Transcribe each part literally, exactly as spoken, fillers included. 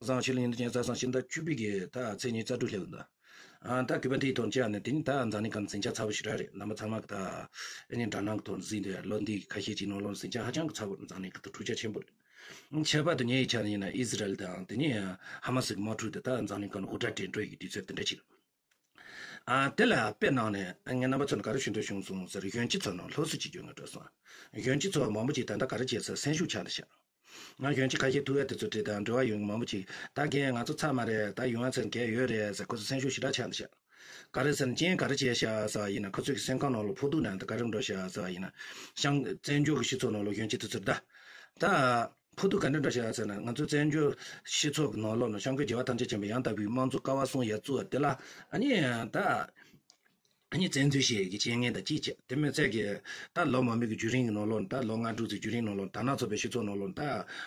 བཟང་ཕྱི་ལོ་ཉིས་སྟོང་ཉི་ཤུ་རྩ་གསུམ་ཕྱི་ཟླ་བཅུ་པའི་གི་ད་ཚེས་ཉི་ཤུ་རྩ་དྲུག་སླེབས་འདུག་ཨ་ད་གུས་པ་དེའི་ཐོག་མཇལ་ནས་དེ་ནི་ད་འཛམ་གླིང་སྒང་འཛིན་ཆ་ཚ་པོ་ཞིག་ར་རེད། རྣམ་པ་ཚང་མ་གི་ད་ཨ་ནི་འདྲ་སྣང་གི་ཐོག་འཛིན་དེ་ལོ་འདི་ཁ་ཤས་ཅིག་ནང་ལོགས་འཛིན་ཆ་ཧ་ཅང་གི་ཚ་པོ་འཛམ་གླིང་གི་ད་འཁྲུག་ཆ་ཆེན་པོ་རེད། ཁྱད་པར་དུ་ཉེ་བའི་ཆར་ཡིན་ན་ཨི་ཟི་རལ་དང་དེ་ནི་ཧ་མ་སི་གི་དམག་འཁྲུག་དེ་ད་འཛམ་གླིང་སྒང་ལ་ཧུར་ཐག་འགྲན་བསྡུར་ཡི་དུས་ཚོད་དེ་འདྲ་ཅིག་ཨ་དེ་ལ་དཔེ་གནང་ནས་ངས་རྣམ་པ་ཚོ་ལ་ག་རེ་ཞུ་འདོད་བྱུང་སོང་ཟེར། གཞོན་སྐྱེས་ཚོ་ནང་སློབ་གསོ་བྱེད་རྒྱུ་ངས་འགྲོ་སོང་། གཞོན་སྐྱེས་ཚོ་མང་པོ་ཅིག་ད་ལྟ་ག་རེ་བྱས་ཟེར་སེམས་ཤུགས་ཆག་འདི་ཤག་ང་གཞོན་སྐྱེས་ཁ་ཤས་ཐུག་ཡ་དེ་ཚོ་བྲིས་དང་འབྲེལ་བ་ཡོད་མཁན་མང་པོ་ཅིག་ད་རྒན་ང་ཚོ་ཚར་མ་རེད། ད་ཡོང་ཡ་ཚན་གས་ཡོད་རེད་ཟེར་ཁོ་ཚོ་སེམས་ཤུགས་ཞེ་དྲག་ཆག་འདི་ཤག་ག་རེ་ཟེར་ན་རྐྱེན་ག་རེ་བྱས་ཤག་ཟེར་བ་ཡིན་ན་ཁོ་ཚོའི་སེམས་ཁམས་ནང་ལ་ཕོག་ཐུག་ནང་དུ་ག་རེ་འགྲོ་ཤག་ཟེར་བ་ཡིན་ན། ཤང་བཙན་བྱོལ་གྱི་སྤྱི་ཚོགས་ནང་ལ་གཞོན་སྐྱེས་དེ་ཚོར་ད་ད། ཕོག་ཐུག་ག་འདྲ་འདྲ་བྱས་ཟེར་ན་ང་ཚོའི་བཙན་བྱོལ་སྤྱི་ཚོགས་ཀྱི་ནང་ལོགས་ནས་སྐྱབས་མགོན་རྒྱལ་བ་ཐམས་ཅད་མཁྱེན་པའི་ཡང་དག་པའི་དམངས་གཙོ་ཀ་བ་གསུམ་ཡར་བཙུགས་པ་དེ་ལ་ཨ་ནི་ད་ཨ་ནི་བཙན་འཛུལ་བྱེད་ཀྱི་རྐྱེན་ངན་དང་གཅིག་བྱས་དེ་མིན་ཚད་ཀྱི་ད་ལོ་མང་པོའི་གི་བརྒྱུད་རིམ་གྱི་ནང་ལོགས་ནས་ད་ལོ་ལྔ་དྲུག་ཙམ་བརྒྱུད་རིམ་ནང་ལོགས་ནས་དར་ནག་ཚོགས་པའི་སྤྱི་ཚོགས་ནང་ལོགས་ནས་ད་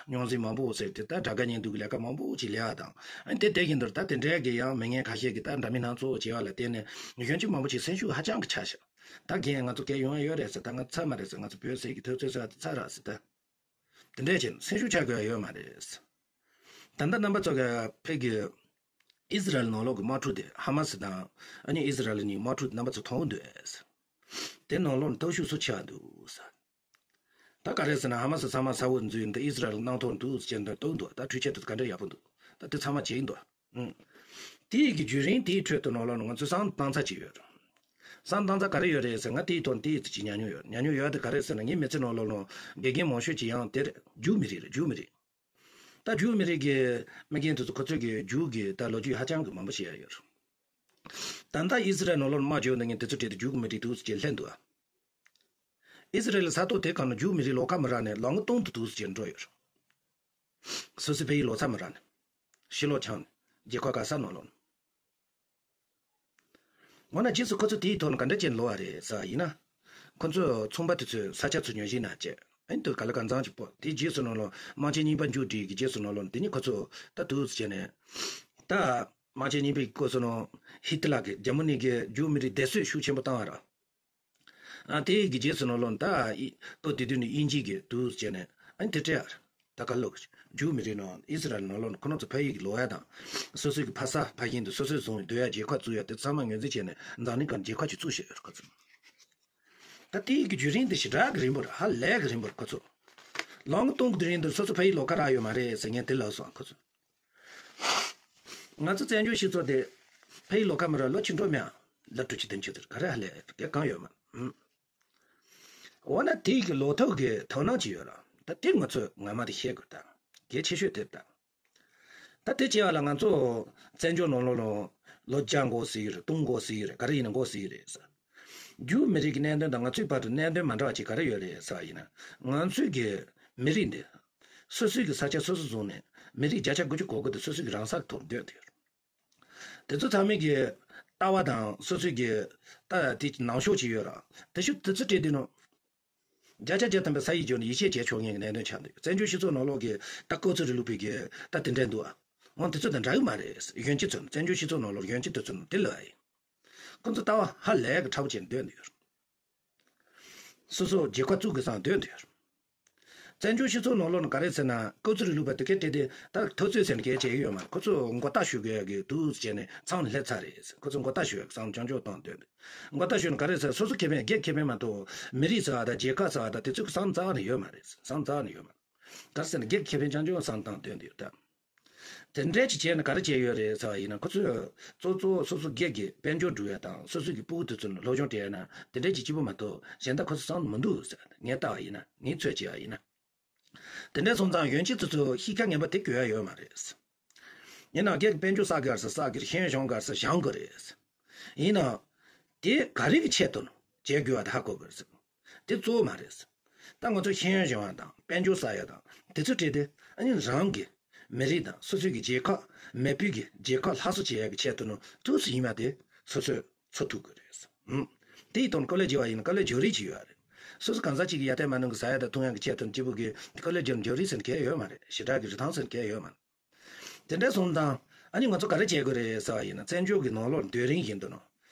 རྙོག་འཛིང་མང་པོ་ཟེར་དེ་ད་དགྲ་དགའ་གཉེན་སྡུག་གི་ལས་ཀ་མང་པོ་ཅིག་ལས་ཡ་དང་ཨ་ནི་དེ་དེ་བཞིན་དུ་ད་དེ་འདྲའི་གི་ཡང་མི་ངན་ཁ་ཤས་ཀྱི་ད་འདྲ་མིན་སྣ་ཚོགས་བྱས་པ་ལ་བརྟེན་ནས་གཞོན་སྐྱེས་མང་པོ་ཅིག་སེམས་ཤུགས་ཧ་ཅང་གི་ཆག་ཤག་ད་རྒན་ང་ཚོ་གས་ཡོང་ཡ་ཡོད་རེད་ཟེར། ད་ང་ཚར་མ་རེད་ཟེར། ང་ཚོ་བོད་ཟེར་གི་དུས་ཚོད་ཟེར་བ་དེ་ཚར་ར་ཟེར་ད། དེ་འདྲས་བྱས་ནས་སེམས་ཤུགས་ཆག་དགོས་ཡ་ཡོད་མ་རེད། ད་ལྟ་རྣམ་པ་ཚོ་ག་ཕ་གི་ཨི་ཟི་རལ་ནང་ལོགས་ཀྱི་དམག་འཁྲུག་དེ་ཧ་མ་སི་དང་ཨ་ནི་ཨི་ཟི་རལ་གཉིས་དམག་འཁྲུག་དེ་རྣམ་པ་ཚོ་མཐོང་གི་འདུག་ཨེ། དེ་ནང་ལོགས་ནས་སྟོབས་ཤུགས་སུ་ཆག་འདུག་ཟེར། ད་ག་རེ་ཟེར་ན་ཧ་མ་སི་ཚང་མ་ས་འོག་འཛུལ་ཡིན་ད་ཨི་ཟི་རལ་གནང་ཐོག་འདུག་ཟེར་ནས་གཏུག་འདུག་ད་འཕྲུལ་ཆས་དེ་ག་འདྲ་ཡག་པོ་འདུག་ད་དེ་ཚང་མ་བྱེད་ཀྱི་འདུག་ཨང་། དེའི་གི་བརྒྱུད་རིམ་དེའི་ཁྲོད་དུ་ནང་ལོགས་ནས་ང་ཚོས་བསམ་བློ་བཏང་ཚར་གྱི་ཡོད། བསམ་བློ་བཏང་ཚར་ག་རེ་ཡོད་རེད་ཟེར་ང་དེའི་ཐོག་དེའི་ཚིག་ཅིག་ཉན་མྱོང་ཡོད། ཉན་མྱོང་ཡོད་དེ་ག་རེ་ཟེར་ན་ངའི་མི་ཚེ་ནང་ལོགས་ནང་དགེ་རྒན་མང་ཤོས་ཀྱི་ཡང་དེར་རྒྱུག་མི་རིགས་རེད། རྒྱུག་མི་རིགས། ད་རྒྱུག་མི་རིགས་ཀྱི་མི་རྒན་དེ་ཚོ་ཁོ་ཚོས་ཀྱི་རྒྱུག་གི་ད་ལོ་རྒྱུས་ཧ་ཅང་གི་མང་པོ་བཤད་ཡ་ཡོད། ད་ལྟ་ཨི་ཟི་རལ་ནང་ལོགས་ནས་དམག་རྒྱག་ནས་ངས་དེ་ཚོ་གྲས་དེ་རྒྱུག་མི་རིགས་འདུག་ཟེར་ལྷན་འདུག་ཨ། ཨི་ཟི་རལ་ས་ཐོག་དེ་གང་ན་རྒྱུག་མི་རིགས་ལོགས་ཀ་མི་རག་ནས་ལོ་ངོ་སྟོང་དུ་འདུག་ཟེར་འགྲོ་ཡོད། སོ་སོའི་ཕ་ཡུལ་ལོ་ཙཱ་མི་རག་ནས། ཕྱི་ལོགས་ཆགས་ནས་རྒྱལ་ཁབ་ག་ས་ནང་ལོགས་ནས། འོ་ན་རྗེས་སུ་ཁོ་ཚོ་དེའི་ཐོག་ནས་ག་འདྲ་བྱས་ནས་ལོག་པ་རེད་ཟེར་བ་ཡིན་ན། ཁོ་ཚོས་ཚོང་པ་དེ་ཚོའི་ས་ཆ་ཚོ་ཉོ་བཞིན་ན་བྱས་ཨ་ནི་དུ་ག་ལ་གང་འཚམ་ཅིག་སྤོ་དེའི་རྗེས་སུ་ནང་ལོགས་དམག་ཆེན་གཉིས་པ་མཇུག་སྒྲིལ་གྱི་རྗེས་སུ་ནང་ལོགས་དེ་ནི་ཁོ་ཚོ་ད་དུས་སུ་བྱས་ནས། ད་དམག་ཆེན་གཉིས་པའི་སྐབས་སུ་ནང་ཧི་ཏི་ལ་གི་རྒྱ་མོ་ནི་གི་རྒྱུག་མི་རིགས་སྡེ་གསོད་ཤུགས་ཆེན་པོ་བཏང་བ་ར། ཨ་དེ་ཡི་གི་རྗེས་སུ་ནང་ལོགས་ད་ཨི་ལྟོ་དེ་དུས་ནི་དབྱིན་ཇི་གི་དུས་བྱས་ནས་ཨ་ནི་དེ་སྤྲད་ཡ་རེད། ད་ག་ལོག་རྒྱུག་མི་རིགས་ནང་ཨི་སི་རལ་ནང་ལོགས་ནས་ཁོ་རང་ཚོ་ཕ་ཡུལ་གྱི་ལོག་ཡ་དང་། སོ་སོའི་གི་ཕ་ས་ཕ་ཡུལ་དུ་སོ་སོས་བཟུང་བའི་སྡོད་ཡ་རྒྱལ་ཁབ་བཙུགས་ཡ་དེ་ཚང་མ་ངོས་འཛིན་བྱས་ནས་འཛམ་གླིང་སྒང་རྒྱལ་ཁབ་ཅིག་བཙུགས་བཞག་ཡོད་རེད་ཁོ་ཚོ། ད་དེ་ཡི་གི་བརྒྱུད་རིམ་དེ་ཞེ་དྲག་གི་རིང་པོ་རེད། ཧ་ལས་གི་རིང་པོ་རེད་ཁོ་ཚོ། ལོ་ངོ་སྟོང་གི་དུས་རིང་དུ་སོ་སོ་ཕ་ཡུལ་ལོག་ཁ་རག་ཡོད་མ་རེད་ཟེར་མཁན་དེ་ལབ་སོང་ཁོ་ཚོ། ང་ཚོ་བཙན་བྱོལ་སྤྱི་ཚོགས་དེ་ཕ་ཡུལ་ལོག་ཁ་མི་རག་ལོ་ཆིག་འགྲོ་མེད་ཨ། ལོ་དྲུག་ཅུ་བདུན་ཅུ་ཟེར་ག་རེ་ཧ་ལས་གལ་གང་ཡོད་མ་རེད། འོ་ན་དེ་གི་ལོག་ཐབས་ཀྱི་དོ་སྣང་ཅིག་ཡོད་ར། ད་དེ་ང་ཚོས་ངོ་མ་དེ་ཤེས་དགོས་ད། གལ་ཆེ་ཤོས་དེ་རེད་ད། ད་དེ་བྱས་པ་ལ་ང་ཚོ་བཙན་བྱོལ་ནང་ལོགས་ལ་ལོ་བརྒྱ་འགོར་སྲིད་ཀྱི་རེད། སྟོང་འགོར་སྲིད་ཀྱི་རེད། ག་རེ་ཡིན་ན་འགོར་སྲིད་ཀྱི་རེད་ཟེར། རྒྱུ་མི་རིགས་ཀྱི་གནད་དོན་དང་ང་ཚོའི་བར་དུ་གནད་དོན་མ་འདྲ་བ་ཅིག་ག་རེ་ཡོད་རེད་ཟེར་བ་ཡིན་ན། ང་ཚོའི་གི་མི་རིགས་འདི་སོ་སོའི་གི་ས་ཆ་སོ་སོ་བཟུང་ནས་མི་རིགས་བརྒྱ་ཆ་དགུ་བཅུ་གོ་དགུ་དེ་སོ་སོའི་གི་རང་སར་ཐོར་སྡོད་དེ་ཡོད། དེ་ཚོ་ཚང་མས་ཀྱི་ལྟ་བ་དང་སོ་སོའི་གི་ད་དེ་ནང་ཤོག་ཅིག་ཡོད་ར། དེ་ཤུ་དེ་ཚོ་སྤྲད་དུས་ནོ། བརྒྱ་ཆ་བརྒྱ་ཐམ་པའི་ས་ཡིག་བརྗོད་ནས་ཡིད་ཆེས་བྱས་ཆོག་མཁན་གྱི་གནད་དོན་ཆགས་འདུག་བཙན་བྱོལ་སྤྱི་ཚོགས་ནང་ལོགས་ཀྱི་ད་ཀོ་ཚོ་རི་ལུག་པའི་གི་ད་དེ་འདྲ་འདུག་ཨ། འོ་དེ་ཚོ་དང་འདྲ་གི་མ་རེད། གཞོན་སྐྱེས་ཚོ་བཙན་བྱོལ་སྤྱི་ཚོགས་ནང་ལོགས་གཞོན་སྐྱེས་དེ་ཚོ་དེ་ལ་ཨེ། ཁོ་ཚོ་ལྟ་བ་ཧ་ལས་གི་ཕྲ་བོ་བྱས་ནས་སྡོད་འདུག་སོ་སོ་རྒྱལ་ཁབ་བཙུགས་དགོས་བསམ་སྡོད་འདུག་བཙན་བྱོལ་སྤྱི་ཚོགས་ནང་ལོགས་ནས་ག་རེ་ཟེར་ན་ཀོ་ཚོ་རི་ལུག་པ་དེ་གས་སྤྲད་དེ་ད་ཐོབ་ཚོད་ཟེར་ནས་གས་བྱས་ཡོད་མ་རེད། ཁོ་ཚོ་མགོ་ལྟག་ཞུ་དགོས་ཡ་གི་དུས་བྱས་ནས་ཚང་ནས་སླེབས་ཚར་རེད། ཁོ་ཚོ་མགོ་ལྟག་ཞུ་ཡ་གི་བསམ་བློ་རྐྱང་རྐྱང་བཏང་སྡོད་འདུག་མགོ་ལྟག་ཞུ་ན་ག་རེ་ཟེར་སོ་སོ་ཁེ་ཕན་སྒེར་ཁེ་ཕན་མ་གཏོགས་མི་རིགས་ཟེར་བ་དང་རྒྱལ་ཁབ་ཟེར་བ་དང་དེ་ཚོའི་བསམ་རྩ་ནས་ཡོད་མ་རེད། བསམ་རྩ་ནས་ཡོད་མ་རེད། ག་རེ་ཟེར་ན་སྒེར་གྱི་ཁེ་ཕན་རྐྱང་རྐྱང་བསམ་བཏང་སྡོད་འདུག་ད། དེ་འདྲས་ཅིག་བྱས་ན་ག་རེ་བྱས་ཡོད་རེད་ཟེར་བ་ཡིན་ན་ཁོ་ཚོས་གཙོ་གཙོ་སོ་སོ་སྒེར་གྱི་དཔལ་འབྱོར་སྒྲུབ་ཡ་དང་སོ་སོ་གི་སྤུ་གུ་དེ་ཚོ་ལ་སློབ་སྦྱོང་སྤྲད་ཡ་ན་དེ་འདྲས་ཅིག་གཅིག་པོ་མ་གཏོགས་གཞན་དག་ཁོ་ཚོ་བསམ་མི་འདུག་ཟེར། ངས་ལྟ་བ་ཡིན་ན་ངའི་ཚོད་བྱས་པ་ཡིན་ན། དེ་འདྲས་སོང་ཙང་གཞོན་སྐྱེས་ཚོ་ཚོ་གཤིས་ཀ་ངན་པ་དེ་དགོས་ཡ་ཡོད་མ་རེད། ཡིན་ནའང་སྒེར་གྱི་དཔལ་འབྱོར་བསགས་དགོས་རེད་ཟེར་བསགས་དགོས་རེད། ཤེས་ཡོན་སྦྱོང་དགོས་རེད་ཟེར་སྦྱང་དགོས་རེད། ཡིན་ནའང་དེ་ག་རེ་གི་ཆེད་དུ་བྱེད་དགོས་པ་དེ་ཧ་གོ་དགོས་རེད་ཟེར། དེ་གཙོ་བོ་མ་རེད། ད་ང་ཚོ་ཤེས་ཡོན་སྦྱོང་ཡ་དང་དཔལ་འབྱོར་བསགས་ཡ་དང་དེ་ཚོ་བྲིས་ཏེ་ཨ་ནི་རང་གི་མི་རིགས་དང་སོ་སོའི་གི་རྒྱལ་ཁབ་མེས་པོའི་གི་རྒྱལ་ཁབ་སླར་གསོ་བྱེད་ཡ་གི་ཆེད་དུ་ནོ་ཐུགས་སུ་ཡིན་པ་དེ་སོ་སོས་འཚོ་ཐུབ་དགོས་རེད། ཧུམ། དེ་ཡི་དོན་དཀའ་ལས་བརྒྱབ་པ་ཡིན་ན་དཀའ་ལས་བརྒྱབ་རེས་ཅིག་ཡོད་རེད། སོ་སོ་གང་ཟག་གཅིག་གི་ཡ་ཏའི་མ་ནུ་གི་ཟ་ཡ་དང་འཐུང་ཡ་གི་ཆེད་དུ་སྐྱིད་པོ་གི་དཀའ་ལས་བརྒྱབ་བརྒྱབ་རེས་ཟེར་མཁན་ཡོད་མ་རེད། ཞེ་དྲག་གི་རིན་ཐང་ཟེར་མཁན་ཡོད་མ་རེད། དེ་འདྲ་སོང་ཙང་ཨ་ནི་ང་ཚོ་ག་རེ་བྱེད་དགོས་རེད་ཟེར་བ་ཡིན་ན་བཙན་བྱོལ་གྱི་ནང་ལོགས་སྡོད་རིང་བཞིན་དུ་ནོ།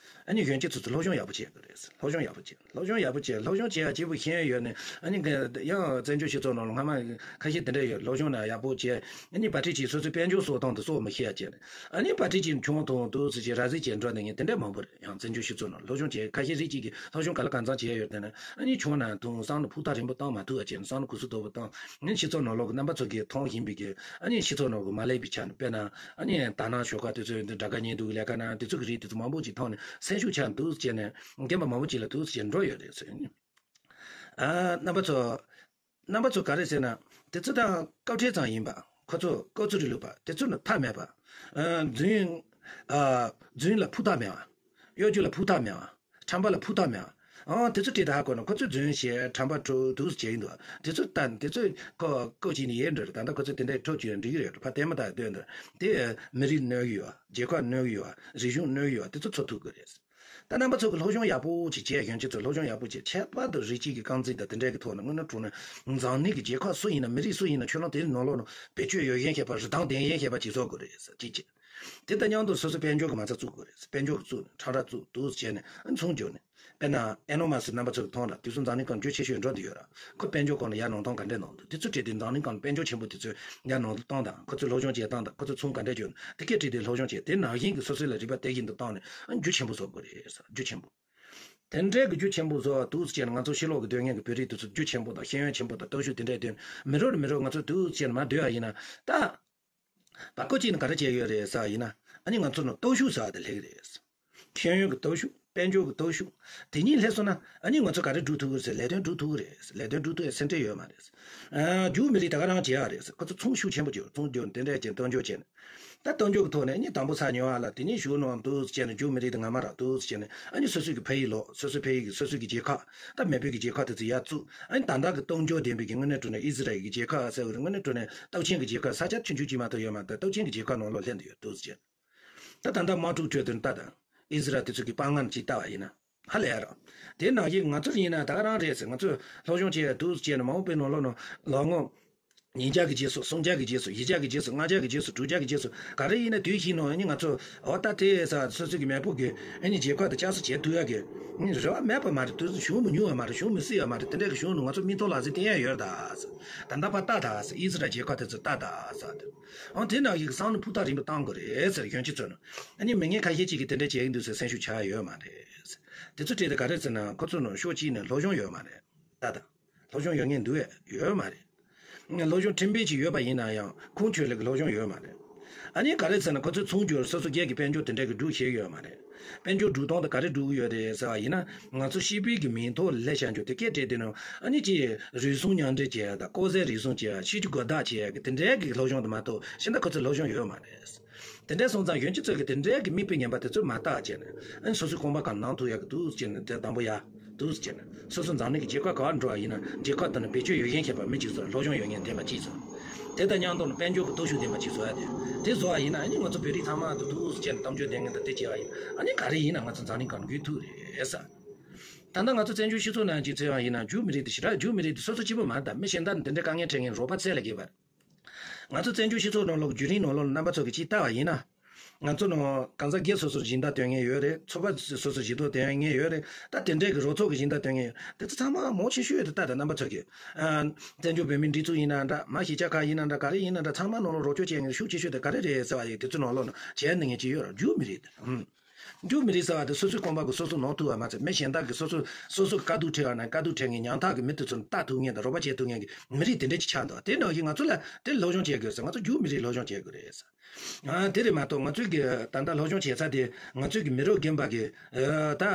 ཨ་ནི་གཞོན་སྐྱེས་ཚོ་ཚོ་སློབ་སྦྱོང་ཡག་པོ་བྱེད་དགོས་རེད། སློབ་སྦྱོང་ཡག་པོ་བྱེད། སློབ་སྦྱོང་ཡག་པོ་བྱེད། སློབ་སྦྱོང་བྱེད་ཡག་བྱེད་པོ་ཤེས་ཡོན་ཡོད་ནས། ཨ་ནི་ཡང་བཙན་བྱོལ་སྤྱི་ཚོགས་ནང་ལ་སྔ་མ་ཁ་ཤས་དེ་འདྲ་ཡོད། སློབ་སྦྱོང་ན་ཡག་པོ་བྱེད། ཨ་ནི་བར་ཁྲིད་ཅིག་སོ་སོའི་དཔལ་འབྱོར་གསོ་སྟངས་དེ་གསོ་མི་ཤེས་ཡ་བྱེད། ཨ་ནི་བར་ཁྲིད་ཅིག་ཆུང་དང་དུ་ཟེར་གྱི་ར་བཟི་བྱེད་འགྲོ་ནས་ངས་དེ་འདྲ་མང་པོ་རེད། ཡང་བཙན་བྱོལ་སྤྱི་ཚོགས་ནང་སློབ་སྦྱོང་བྱེད། ཁ་ཤས་རིགས་གཅིག་གིས་སློབ་སྦྱོང་ག་ལ་གང་འཚམ་བྱས་ཡོད་དེ་ན། ཨ་ནི་ཆུང་ན་དུང་བསམ་བློ་ཕུགས་ཐག་རིང་པོ་བཏང་མ་ཐུབ་པ་བྱས་ནས་བསམ་བློ་གུ་སུ་དོད་པོ་བཏང་། ཨ་ནི་སྤྱི་ཚོགས་ནང་ལོགས་ཀྱི་རྣམ་པ་ཚོ་གིས་མཐོང་བཞིན་པའི་གི། ཨ་ནི་སྤྱི་ཚོགས་ནང་གི་མ་ལས་པའི་ཆ་ནས་དཔེར་ན། ཨ་ནི་དག་སྣང་ཤོག་ཁག་དེ་ཚོའི་འདི་དྲ་དགའ་བརྙན་འདུག་ལས་ཀ་ན་དེ་ཚོ་གི་རིགས་དེ་ཚོ་མང་པོ་ཅིག་མཐོང་ནས་སེམས་ཤུགས་ཆག་འདུག་བྱས་ནས་རྒན་པ་མང་པོ་ཅིག་ལ་འདུག་བྱས་འགྲོ་ཡོད་རེད་ཟེར། ཨ་རྣམ་པ་ཚོ། རྣམ་པ་ཚོ་ག་རེ་ཟེར་ན། དེ་ཚོ་དང་སྐབས་འཕྲལ་ཙམ་ཡིན་པ། ཁོ་ཚོ་སྐབས་ཚོད་རིང་ལུགས་པ་དེ་ཚོ་ནི་ཐག་མེད་པ། ཨ་རྫུན། ཨ་རྫུན་ལ་ཕུགས་ཐག་མེད་པ། གཡོ་སྒྱུ་ལ་ཕུགས་ཐག་མེད་པ། ཁྲམ་པ་ལ་ཕུགས་ཐག་མེད་པ། ཨང་དེ་ཚོ་དེ་དག་ཧ་གོ་ན་ཁོ་ཚོས་རྫུན་བཤད། ཁྲམ་པ་འཁྲུག་འདུག་བྱས་ཡིན་འདུག་དེ་ཚོ་ད་དེ་ཚོ་ཁོ་ཁོ་བྱས་ནས་ཡིན་འགྲོ་རེད། ད་ལྟ་ཁོ་ཚོ་དེ་འདྲའི་འཁྲུག་བྱས་འགྲིག་གི་རེད། ཕ་དེ་མ་ཐག་སྡོད་འདུག་དེ་མི་རིགས་གནོད་ཀྱི་ཡོད། རྒྱལ་ཁབ་གནོད་ཀྱི་ཡོད། རིག་གཞུང་གནོད་ཀྱི་ཡོད། དེ་ཚོ་ཚོ་ཐུག་གི་རེད། ད་རྣམ་པ་ཚོ་གི་སློབ་སྦྱོང་ཡག་པོ་ཅིག་བྱས། གཞོན་སྐྱེས་ཚོ་སློབ་སྦྱོང་ཡག་པོ་བྱས། ཁྱད་པར་དུ་རིགས་གཅིག་གི་རྐང་འཛིན་དང་དེ་འདྲའི་གི་ཐོག་ནས་དངོས་གནས་དྲང་གནས་འཛམ་གླིང་གི་རྒྱལ་ཁབ་སུ་ཡིན་ན། མི་རིགས་སུ་ཡིན་ན། ཁྱོད་རང་དེའི་ནང་ལོགས་ནང་བེད་སྤྱོད་ཡོད་མཁན་མཁས་པ། རིན་ཐང་ལྡན་མཁན་མཁས་པ་ཅིག་བཟོ་དགོས་རེད་ཟེར་གཅིག་བྱས། དེ་དང་མཉམ་དུ་སོ་སོ་དཔལ་འབྱོར་གྱི་མ་རྩ་བཙུགས་དགོས་རེད། དཔལ་འབྱོར་གྱི་བཙུགས་ནས་ཁྲ་ཁྲ་བཙུགས་འདུག་བྱས་ནས་མཚུངས་བསྒྱུར་ནས། དཔེར་ན་ཨེ་ལོན་མཱ་སི་རྣམ་པ་ཚོ་གི་མཐོང་ལ། དུས་སུ་འཛམ་གླིང་སྒང་རྒྱུ་ཆེ་ཤོས་འགྲོ་འདི་ཡོད་ར། ཁོ་དཔལ་འབྱོར་སྒང་ལ་ཡར་ནང་གཏོང་ག་འདྲས་གནང་འདུག་དེ་ཚོ་བྲིས་ཏེ་འཛམ་གླིང་སྒང་ལ་དཔལ་འབྱོར་ཆེན་པོ་དེ་ཚོས་ཡར་ནང་གཏོང་དང་། ཁོ་ཚོས་སློབ་སྦྱོང་བྱེད་སྟངས་དང་། ཁོ་ཚོས་ཚོང་ག་འདྲས་བྱུང་། དེ་སྐད་བྲིས་ཏེ་སློབ་སྦྱོང་བྱེད། དེ་ནང་བཞིན་གྱི་སོ་སོ་ལ་རིག་པ་དེ་བཞིན་དུ་བཏང་ནས་ཨ་རྒྱུ་ཆེན་པོ་བཟོ་དགོས་རེད་ཟེར། རྒྱུ་ཆེན་པོ། དེ་འདྲའི་གི་རྒྱུ་ཆེན་པོ་བཟོ་བ་འདུག་སེ་བྱས་ནས། ང་ཚོ་ཕྱི་ལོགས་ཀྱི་སྡོད་མཁན་གྱི་བོད་རིགས་དེ་ཚོ་རྒྱུ་ཆེན་པོ་དང་ཤེས་ཡོན་ཆེན་པོ་དང་སྟོབས་ཤུགས་དེ་འདྲས་ཐོན། མི་རོ་རེ་མི་རོ་ང་ཚོ་འདུག་སེ་བྱས་ནས་མར་སྡོད་པ་ཡིན་ན་ད། བར་སྐབས་ཅིག་ནས་ག་རེ་བྱས་ཡོད་རེད་ཟེར་བ་ཡིན་ན། ཨ་ནི་ང་ཚོ་ནང་སྟོབས་ཤུགས་ཟེར་བ་དེ་སླེབས་ཀྱི་རེད། ཤེས་ཡོན་གྱི་སྟོབས་ཤུགས། དཔལ་འབྱོར་གྱི་སྟོབས་ཤུགས། དེ་གཉིས་སླེབས་སོང་ན་ཨ་ནི་ང་ཚོ་ག་རེ་སྒྲུབ་ཐུབ་ཀྱི་རེད་ཟེར། ལས་དོན་སྒྲུབ་ཐུབ་ཀྱི་རེད་ཟེར། ལས་དོན་སྒྲུབ་ཐུབ་ཡ་སེམས་ཁྲལ་ཡོད་མ་རེད་ཟེར། ཨ་རྒྱུ་མི་རིགས་ད་ག་རང་བྱེད་ཡ་རེད་ཟེར། ཁོ་ཚོ་ཚོང་ཤུགས་ཆེན་པོ་བྱེད། ཚོང་རྒྱུ་དེ་འདྲས་བྱས་སྟོབས་འབྱོར་བྱས་ནས། ད་སྟོབས་འབྱོར་གྱི་ཐོག་ནས་ཨ་ནི་དང་པོ་ས་ཉོ་བ་ལ། དེ་ནས་གཞུང་ནང་འདུག་སེ་བྱས་ནས་རྒྱུ་མི་རིགས་དེ་ང་མ་རག་འདུག་སེ་བྱས་ནས། ཨ་ནི་སོ་སོའི་གི་ཕ་ཡུལ་ལོག་སོ་སོའི་ཕ་ཡུལ་གྱི་སོ་སོའི་གི་རྒྱལ་ཁབ། ད་མེས་པོའི་གི་རྒྱལ་ཁབ་དེ་ཚོ་ཡར་བཙུགས། ཨ་ནི་ད་ལྟ་གི་སྟོབས་འབྱོར་ལྡན་པའི་གི་དངོས་གནས་དྲང་གནས་ཨི་ཟི་རལ་གྱི་རྒྱལ་ཁབ་ཟེར་བ་རེད། དངོས་གནས་དྲང་གནས་སྟོབས་ཆེན་གྱི་རྒྱལ་ཁབ། ས་ཆ་ཆུང་ཆུང་གཅིག་མ་གཏོགས་ཡོད་མ་རེད། སྟོབས་ཆེན་གྱི་རྒྱལ་ཁབ་ནང་ལོགས་སླེབས་བསྡད་ཡོད་འདུག་སེ་བྱས། ད་ད་ལྟ་དམག་འཁྲུག་ཁྲོད་དུ་ད་དང་ཨི་ཟི་རལ་དེ་ཚོ་གི་དཔའ་ངར་ཅིག་ལྟ་བ་ཡིན་ན་ཧ་ལས་ཡ་རང་། དེ་ནང་བཞིན་ང་ཚོ་ཡིན་ན་ད་ག་རང་རེད་ཟེར། ང་ཚོས་སློབ་སྦྱོང་བྱས་འདུག་སེ་བྱས་ནས་མ་འོངས་པའི་ནང་ལོགས་ནང་ལོ་ངོ་ཉིས་བརྒྱ་གི་རྗེས་སུ། སུམ་བརྒྱ་གི་རྗེས་སུ། བཞི་བརྒྱ་གི་རྗེས་སུ། ལྔ་བརྒྱ་གི་རྗེས་སུ། དྲུག་བརྒྱ་གི་རྗེས་སུ། ག་རེ་ཡིན་ན་དུས་ཤིག་ནང་ཨ་ནི་ང་ཚོ་འོ་ད་དེ་ས་སོ་སོ་གི་མེས་པོ་གི་ཨ་ནི་རྒྱལ་ཁབ་དེ་བསྐྱར་གསོ་བྱེད་ཐུབ་ཡ་གི་ཨ་ནི་རེ་བ་མེད་པ་མ་རེད། དུས་ཚོད་བྱུང་མི་ཉུང་བ་མ་རེད། བྱུང་མི་སྲིད་ཡ་མ་རེད། དེ་འདྲ་གི་བྱུང་ནས་ང་ཚོ་མིག་ཐོག་ལ་གཟིགས་བསྟན་ཡ་ཡོད་ད་ཟེར། ད་ལྟ་ཕར་ལྟ་ད་ཟེར། ཨི་ཟི་རལ་རྒྱལ་ཁབ་དེ་ཚོ་ལྟ་ད་ཟེར། འོ་དེ་ནང་བཞིན་གི་བསམ་བློ་ཕུགས་ཐག་རིང་པོ་བཏང་དགོས་རེད་ཟེར། གཞོན་སྐྱེས་ཚོ་ནང་ཨ་ནི་མི་ངན་ཁ་ཤས་ཅིག་གིས་དེ་འདྲ་བྱེད་ཀྱི་འདུག་ཟེར་སེམས་ཤུགས་ཆག་ཡ་ཡོད་མ་རེད་ཟེར། དེ་ཚོ་བྲིས་ཏེ་ག་རེ་ཟེར་ན། ཁོ་ཚོ་ནང་ཕྱོགས་གཅིག་ནས་སློབ་སྦྱོང་ཡོད་མ་རེད། ད་ད། སློབ་སྦྱོང་ཡོད་མཁན་འདུག་ཡོད་མ་རེད། སློབ་སྦྱོང་ཁྲིམས་དཔེ་ཅིག་ཡོད་པ་ཡིན་ན་ཡང་ཁུངས་འཁྱོལ་ལེ་གི་སློབ་སྦྱོང་ཡོད་མ་རེད། ཨ་ནི་ག་རེ་ཟེར་ན། ཁོ་ཚོས་ཚོང་སྒྱུར། སོ་སོ་སྒེར་གྱི་དཔལ་འབྱོར་དེ་འདྲ་གི་སྒྲུབ་ཤེས་ཡོད་མ་རེད། དཔལ་འབྱོར་སྒྲུབ་སྟངས་དེ་ག་རེ་སྒྲུབ་ཀྱི་ཡོད་རེད་ཟེར་བ་ཡིན་ན། ང་ཚོ་སྤྱི་པའི་གི་མིང་ཐོག་ལ་སླེབས་བཞག་རྒྱུ་དེ་སྐད་བྲིས་དེ་ནང་ཨ་ནི་ཅིག་རུལ་སུངས་མཉམ་འབྲེལ་བྱེད་ཡ་དང་། ལྐོག་ཟ་རུལ་སུངས་བྱེད་ཡ། ཕྱི་རྒྱུ་སྒོ་བདག་བྱེད་ཡ་གི་དེ་འདྲའི་གི་སློབ་སྦྱོང་དེ་མ་གཏོགས་གཞན་དག་ཁོ་ཚོ་སློབ་སྦྱོང་ཡོད་མ་རེད། དེ་འདྲ་སོང་ཙང་གཞོན་སྐྱེས་ཚོས་ཀྱི་དེ་འདྲའི་གི་མིག་དཔེ་ངན་པ་དེ་ཚོ་མ་བལྟ་བྱས་ནས། ཨ་ནི་སོ་སོའི་ཁང་པ་གང་ནང་ཐུག་ཡག་གི་འདུག་ཟེར་ནས། དེ་དང་པོ་ཡ་འདུག་ཟེར་ནས། སོ་སོ་འཛམ་གླིང་གི་རྒྱལ་ཁབ་ག་པར་འགྲོ་བ་ཡིན་ན། རྒྱལ་ཁབ་དེ་ནང་བེད་སྤྱོད་ཡོད་མཁན་མཁས་པ་མི་གཅིག་བཟོ། སློབ་སྦྱོང་ཡོད་མཁན་ལྡན་པ་གཅིག་བཟོ། དེ་དང་མཉམ་དུ་ནི་དཔལ་འབྱོར་གྱི་སྟོབས་ཤུགས་ལྡན་པ་གཅིག་བཟོ་ཡ་དེ། དེ་བཟོ་བ་ཡིན་ན་ཨ་ནི་ང་ཚོ་བོད་རིགས་ཚང་མ་དེ་འདུག་ཟེར་ནས་གཏམ་བརྗོད་ལྡན་མཁན་དང་དེ་བྱས་པ་ཡིན། ཨ་ནི་ག་རེ་ཡིན་ན་ང་ཚོ་འཛམ་གླིང་སྒང་འགྲོ་ཐུབ་རེད་ཟེར། ད་ལྟ་ང་ཚོ་བཙན་བྱོལ་སྤྱི་ཚོགས་ནང་གཅིག་འཚོལ་བ་ཡིན་ན། རྒྱུ་མི་རིགས་དེ་ཞེ་དྲག་རྒྱུ་མི་རིགས་དེ་སོ་སོ་གཅིག་པོ་མ་རེད། ད་མི་གཞན་དག་ནི་དེ་འདྲའི་དཀའ་ངལ་འཕྲད་མཁན་རོགས་པ་བཙལ་ལ་དགོས་པ་རེད། ང་ཚོ་བཙན་བྱོལ་སྤྱི་ཚོགས་ནང་ལོགས་བརྒྱུད་རིམ་ནང་ལོགས་རྣམ་པ་ཚོ་གིས་ཅིག་ལྟ་བ་ཡིན་ན། ང་ཚོ་ནང་གང་ཟག་སྒེར་སོ་སོར་སྦྱིན་བདག་སྟོན་མཁན་ཡོད་རེད། ཚོགས་པ་སོ་སོར་སྦྱིན་བདག་སྟོན་མཁན་ཡོད་རེད། ད་དེ་འདྲའི་གི་རོགས་ཚོགས་ཀྱི་སྦྱིན་བདག་སྟོན་མཁན་དེ་ཚོ་ཚང་མ་མང་ཆེ་ཤོས་དེ་ལྟ་དང་། རྣམ་པ་ཚོ་གིས་ཨ་བཙན་བྱོལ་བོད་མིའི་སྒྲིག་འཛུགས་ཡིན་ན་འདྲ། མ་གཞིས་ཆགས་ཁག་ཡིན་ན་འདྲ། ག་རེ་ཡིན་ན་འདྲ། ཚང་མ་ནང་ལོགས་རོགས་སྐྱོར་བྱེད་མཁན་ཤུགས་ཆེ་ཤོས་དེ་ག་རེ་རེད་ཟེར་བ་ཡིན། དེ་ཚོ་ནང་ལོགས་ནང་བྱས་ནས་ངས་ཅི་ཡོད་ར། རྒྱུ་མི་རིགས་དེ། ཨུམ། རྒྱུ་མི་རིགས་ཟེར་བ་དེ་སོ་སོའི་ཁང་པ་གི་སོ་སོ་ནང་ཐུག་པ་མ་ཚད། མི་གཞན་དག་གིས་སོ་སོ་སོ་སོ་དཀའ་སྡུག་འཕྲད་པ་ན་དཀའ་སྡུག་འཕྲད་མཁན། ཉམ་ཐག་གི་མི་དེ་ཚོ་ལ་ལྟ་ཐུབ་མཁན་དང་རོགས་པ་བྱེད་ཐུབ་མཁན་གྱི་མི་རིགས་དེ་འདྲ་ཅིག་ཆགས་འདུག་དེ་ནང་བཞིན་ང་ཚོ་ལ་དེ་སློབ་སྦྱོང་བྱེད་དགོས་ཟེར། ང་ཚོ་རྒྱུ་མི་རིགས་སློབ་སྦྱོང་བྱེད་དགོས་རེད་ཟེར། ཨ་དེ་རེད་མ་གཏོགས་ང་ཚོའི་གི་ད་ལྟ་སློབ་སྦྱོང་བྱེད་ས་དེ་ང་ཚོའི་གི་མི་རབས་རྒན་པ་གི་ཨ་ད་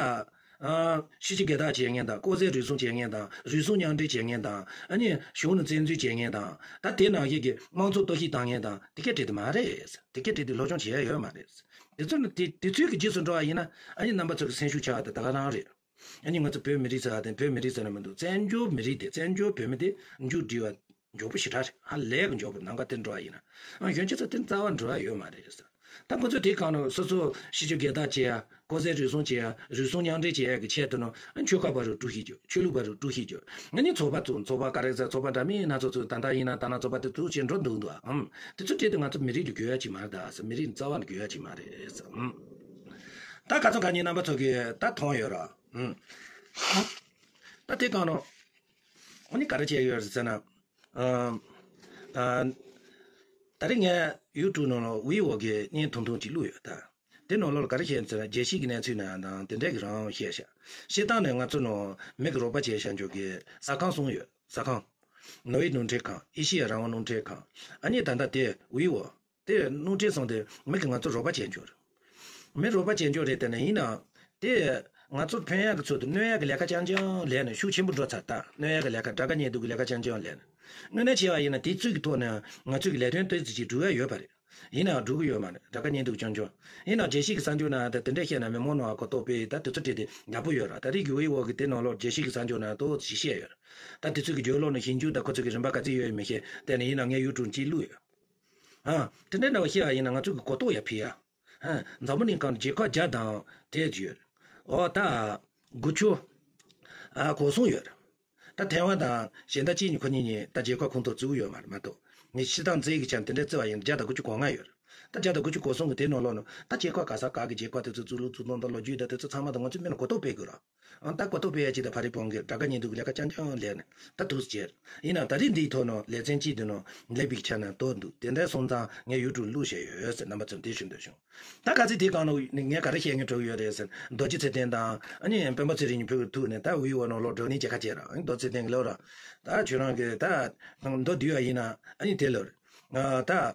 ཨ་ཕྱི་རྒྱུ་སྒེར་བདག་བྱེད་མཁན་དང་། ལྐོག་ཟ་རུལ་སུངས་བྱེད་མཁན་དང་། རུལ་སུངས་མཉམ་འབྲེལ་བྱེད་མཁན་དང་། ཨ་ནི་གཞུང་ནས་བཙན་འཛུལ་བྱེད་མཁན་དང་། ད་དེ་ནང་བཞིན་གི་དམངས་གཙོ་གཏོར་བཤིག་བཏང་མཁན་དང་། དེ་སྐད་བྲིས་དེ་མ་རེད། དེ་སྐད་བྲིས་དེ་སློབ་སྦྱོང་བྱེད་ཡ་ཡོད་མ་རེད། དེ་ཚོ་ནི་དེ་དེ་ཚོའི་གི་རྗེས་སུ་འགྲོ་བ་ཡིན་ན། ཨ་ནི་རྣམ་པ་ཚོ་གི་སེམས་ཤུགས་ཆག་དེ་ད་ག་རང་རེད། ཨ་ནི་ང་ཚོ་བོད་མི་རིགས་ཟེར་བ་དེ། བོད་མི་རིགས་ཟེར་ན་མི་འདུག་བཙན་བྱོལ་མི་རིགས་དེ། བཙན་བྱོལ་བོད་མི་དེ་མཇུག་སྒྲིལ་བ་མགྱོགས་པོ་ཞེ་དྲག་རེད། ཧ་ལས་གི་མགྱོགས་པོ་ནམ་མཁའ་དེ་འགྲོ་བ་ཡིན་ན། ཨ་གཞོན་སྐྱེས་ཚོ་དེ་རྩ་བ་འགྲོ་ཡ་ཡོད་མ་རེད་ཟེར། ད་ཁོ་ཚོ་དེ་གང་ནས་སོ་སོ་ཕྱི་རྒྱུ་སྒེར་བདག་བྱེད་ཡ། ལྐོག་ཟ་རུལ་སུངས་བྱེད་ཡ། རུལ་སུངས་མཉམ་འབྲེལ་བྱེད་ཡ་གི་ཆེད་དུ་ནོ། ཨ་ཆོལ་ཁ་བར་རུ་དཀྲུག་ཤིང་རྒྱག་ཆོས་ལུགས་བར་རུ་དཀྲུག་ཤིང་རྒྱག་ཨ་ནི་ཚོགས་པ་བཙུགས། ཚོགས་པ་ག་རེ་ཟེར། ཚོགས་པ་འདྲ་མིན་སྣ་ཚོགས་བཙུགས། ད་ལྟ་ཡིན་ན་ད་ནང་ཚོགས་པ་དེ་ཚོ་བྱས་འགྲོ་འདུག་འདུག་ཨམ་དེ་ཚོ་བྲིས་དེ་ང་ཚོ་མི་རིགས་ལ་དགོས་ཡ་ཅིག་མ་རེད་ད་ཟེར། མི་རིགས་རྩ་བ་ནས་དགོས་ཡ་ཅིག་མ་རེད་ཟེར། ཨམ། ད་ག་ཚོད་ག་ཉིན་རྣམ་པ་ཚོ་གིས་ད་མཐོང་ཡོད་ར། ཨུམ། ད་དེ་གང་ནོ། འོ་ནི་ག་རེ་བྱས་ཡོད་ཟེར་ན། ཨ། ཨ། ད་རེས་ངས་ཡུ་ཊུབ་ནང་ལ་ཝི་ཝོ་གི་བརྙན་ཐུང་ཐུང་ཅིག་བླུགས་ཡོད་ད། དེ་ནང་ལོགས་ལ་ག་རེ་བཤད་ཟེར་ན་རྒྱལ་སྤྱི་གི་གནས་ཚུལ་ནང་དང་དེ་འདྲས་ཀྱི་རང་བཤད་ཤག་བཤད་སྟངས་ནས་ང་ཚོ་ནང་མི་གི་རོགས་པ་བྱས་བཞག་འཇོག་གི་ཟ་ཁང་གསུམ་ཡོད། ཟ་ཁང་། ནོ་ཝེ་རླུང་འཕྲིན་ཁང་། ཨེ་ཤི་ཡ་རང་དབང་རླུང་འཕྲིན་ཁང་། ཨ་ནི་ད་ལྟ་དེ་ཝི་ཝོ། དེ་རླུང་འཕྲིན་སོང་དེ་མི་གི་ང་ཚོ་རོགས་པ་བྱས་འཇོག་རེད། མི་རོགས་པ་བྱས་འཇོག་རེད་དེ་ནས་ཡིན་ནའང་། དེ་ང་ཚོར་ཕན་ཡག་གི་ཚུལ་དུ་གནོད་ཡག་གི་ལས་ཀ་རྐྱང་རྐྱང་ལས་ནས་ཤུགས་ཆེན་པོ་འགྲོ་ཚར་ད། གནོད་ཡག་གི་ལས་ཀ་དགྲ་དགའ་གཉེན་སྡུག་གི་ལས་ཀ་རྐྱང་རྐྱང་ལས་ནས། དངོས་གནས་བྱས་པ་ཡིན་ན་དེ་ཚོའི་གི་ཐོག་ནས་ང་ཚོའི་གི་ལས་དོན་ཏོག་ཙམ་ཅིག་སྒྲུབ་ཡ་ཡོད་པ་རེད། ཡིན་ནའང་སྒྲུབ་གི་ཡོད་མ་རེད། དགྲ་དགའ་གཉེན་སྡུག་རྐྱང་རྐྱང་། ཡིན་ནའང་རྒྱལ་སྤྱིའི་གི་གསར་འགྱུར་ནང་ད་དེ་འདྲ་བཤད་ན་མི་མང་ནང་གོ་རྟོགས་སྤེལ་ད་དེ་ཚོ་བྲིས་ཏེ་ཡག་པོ་ཡོད་ར། ད་རེས་ཀྱི་ཝི་ཝོ་གི་དེ་ནང་ལོགས་རྒྱལ་སྤྱིའི་གི་གསར་འགྱུར་ནང་ཏོག་ཙམ་བཤད་ཡོད་ར། ད་དེ་ཚོའི་གི་བརྗོད་ལོག་ནང་ཞིབ་འཇུག་ད་ཁོ་ཚོའི་གི་རིམ་པ་ག་ཚོད་ཡོད་མི་ཤེས། དེ་ནས་ཡིན་ནའང་ངས་ཡུ་ཊུབ་གཅིག་བླུགས་ཡོད། ཨ། དེ་འདྲའི་འདྲ་བ་བཤད་པ་ཡིན་ན་ང་ཚོ་གི་གོ་རྟོགས་ཡ་ཕི་ཡ། ཨ། འཛམ་བུ་གླིང་སྒང་ལ་རྒྱལ་ཁབ་བརྒྱ་དང་དེ་ཡོད། ཨོ་ད། དགུ་བཅུ། ཨ། གོ་གསུམ་ཡོད། ད་ཐའེ་ཝན་དང་གཞན་དག་གཅིག་གཉིས་ཁོ་གཉིས་གཉིས་ད་རྒྱལ་ཁབ་ཁོངས་གཏོགས་བཙུགས་ཡོད་མ་རེད་མ་གཏོགས། ངས་སྤྱིར་བཏང་རྩིས་ཀྱི་ཆ་ནས་དེ་འདྲ་བརྩི་བ་ཡིན་ན་བརྒྱ་དང་དགུ་བཅུ་གོ་ལྔ་ཡོད་རེད། ད་བརྒྱ་དང་དགུ་བཅུ་གོ་གསུམ་གི་དེ་ནང་ལོགས་ནང་ད་རྒྱལ་ཁབ་ག་ས་ག་གི་རྒྱལ་ཁབ་དེ་ཚོ་བཙུགས་ལུགས་བཙུགས་སྟངས་དང་ལོ་རྒྱུས་དང་དེ་ཚོ་ཚང་མ་དང་ང་ཚོས་མིན་ན་གོ་རྟོགས་སྤེལ་དགོས་ར། ཨང་། ད་གོ་རྟོགས་སྤེལ་ཡ་ཅིག་དང་ཕ་རི་བོང་གི་དགྲ་དགའ་གཉེན་སྡུག་གི་ལས་ཀ་རྐྱང་རྐྱང་ལས་ནས་ད་འདུག་སེ་བྱས། ཡིན་ནའང་ད་རེས་འདིའི་ཐོག་ནང་ལེ་ཚན་གཅིག་འདི་ནང་སླེབས་པའི་ཆ་ནས་ཏོག་འདུག་དེ་འདྲ་སོང་ཙང་ངས་ཡུ་ཊུབ་བླུགས་བཞག་ཡོད་ཟེར་རྣམ་པ་ཚོར་འདི་ཞུ་འདོད་བྱུང་། ད་ག་ཚོད་དེ་གང་ནང་ངས་ག་རེ་བཤད་སྙིང་བྲོ་གི་ཡོད་རེད་ཟེར། རྡོ་རྗེ་ཚེ་བརྟན་དང་ཨ་ནི་སྤེན་པ་ཚེ་རིང་གཉིས་ཕུད་ཐུག་ནས་ད་ཝི་ཝོ་ནང་ལོགས་བགྲོ་གླེང་བྱེད་ཁ་བྱས་ར། ཨ་ནི་རྡོ་རྗེ་ཚེ་བརྟན་གྱིས་ལབ་ར། ད་ཁྱོད་རང་གིས་ད་མདོ་བསྡུས་པ་ཡིན་ན་ཨ་ནི་དེ་ལབ་རེད། ད།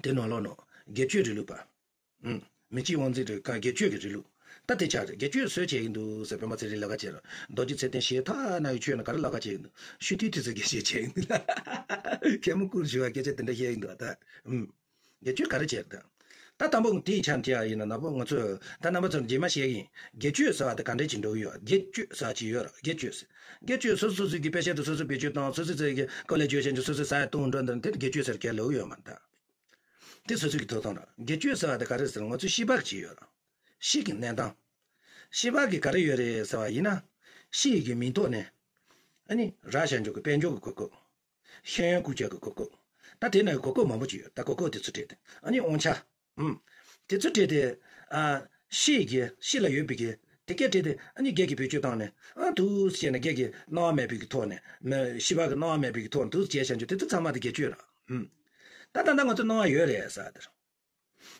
དེ་ནང་ལོགས་ནང་། སྒེར་གཅོད་རིང་ལུགས་པ། ཨུམ། མི་གཅིག་དབང་འཛིན་རེད་ཀ་སྒེར་གཅོད་ཀྱི་རིང་ལུགས། ད་དེ་ཆགས་རེད། སྒེར་གཅོད་སུས་བྱེད་ཀྱི་འདུག་ཟེར་སྤེན་པ་ཚེ་རིང་ལབ་ཁ་བྱས་ར། རྡོ་རྗེ་ཚེ་བརྟན་ཞེ་ཐག་ན་གི་ཆོས་ནི་ག་རེ་ལབ་ཁ་བྱེད་ཀྱི་འདུག་སྤྱི་འཐུས་དེ་ཚོས་སྒེར་གཅོད་བྱེད་ཀྱི་འདུག་ལ། མཁན་མོ་སྐུ་ཞུ་བ་སྐད་ཆ་དེ་འདྲ་བཤད་ཀྱི་འདུག་ད། ཨུམ། སྒེར་གཅོད་ག་རེ་བྱེད་ཀྱི་འདུག་ད་དང་པོ་དེའི་ཆ་འདི་ཡ་ཡིན་ན་ནག་པོ་ང་ཚོས་ད་རྣམ་པ་ཚོར་རྗེས་མ་བཤད་ཀྱི་ཡིན། སྒེར་གཅོད་ཟེར་བ་དེ་ག་འདྲས་ཀྱི་འགྲོ་གི་ཡོད། སྒེར་གཅོད་ཟེར་བ་ཅིག་ཡོད་ར། སྒེར་གཅོད་ཟེར། སྒེར་གཅོད་སོ་སོ་སོ་སོ་གི་པེ་ཤ་དེ་སོ་སོ་བེད་སྤྱོད་བཏང་། སོ་སོ་སོ་གི་ཀོ་ལེ་ཇུ་ཤན་ཅིག་སོ་སོ་ཟ་ཡ་བཏུང་འགྲོ་འདི་དེ་སྒེར་གཅོད་ཟེར་ག་ལབ་ཡོད་མ་རེད་ད། དེ་སོ་སོ་གི་ཐོབ་ཐང་རེད། སྒེར་གཅོད་ཟེར་བ་དེ་ག་རེ་ཟེར་ན་ང་ཚོ་ཤི་བག་ཅིག་ཡོད་ར། ཤི་གི་གནས་སྟངས། ཤི་བག་གི་ག་རེ་ཡོད་རེད་ཟེར་བ་ཡིན་ན། ཤི་ཡི་གི་མིང་ཐོག་ནས། ཨ་ནི་ར་ཤ་འཇོག་གི་དཔལ་འབྱོར་གི་གོ་སྐབས། ཤེས་ཡོན་རྐུ་བྱ་གི་གོ་སྐབས། ད་དེ་ན་གོ་སྐབས་མང་པོ་ཅིག་ཡོད། ད་གོ་སྐབས་དེ་ཚོ་སྤྲད་དེ། ཨ་ནི་དབང་ཆ། ཨུམ། དེ་ཚོ་སྤྲད་དེ། ཨ། ཤི་ཡི་གི་ཤི་ལ་ཡོད་པའི་གི་དེ་སྐད་སྤྲད་དེ། ཨ་ནི་སྒེར་གྱི་བེད་སྤྱོད་བཏང་ནས། ཨ། འདུག་སེ་བྱས་ནས་སྒེར་གྱི་སྣང་བ་མེད་པའི་གི་ཐོག་ནས། མི་ཤི་བག་གི་སྣང་བ་མེད་པའི་གི་ཐོག་ནས་འདུག་སེ་བྱས་བཞག་རྒྱུ་དེ་ཚོ་ཚང་མ་དེ་སྒེར་གཅོད་ར། ཨུམ། ད་ད་ལྟ་ང་ཚོ་སྣང་བ་ཡོད་རེད་ཟེར་དེ།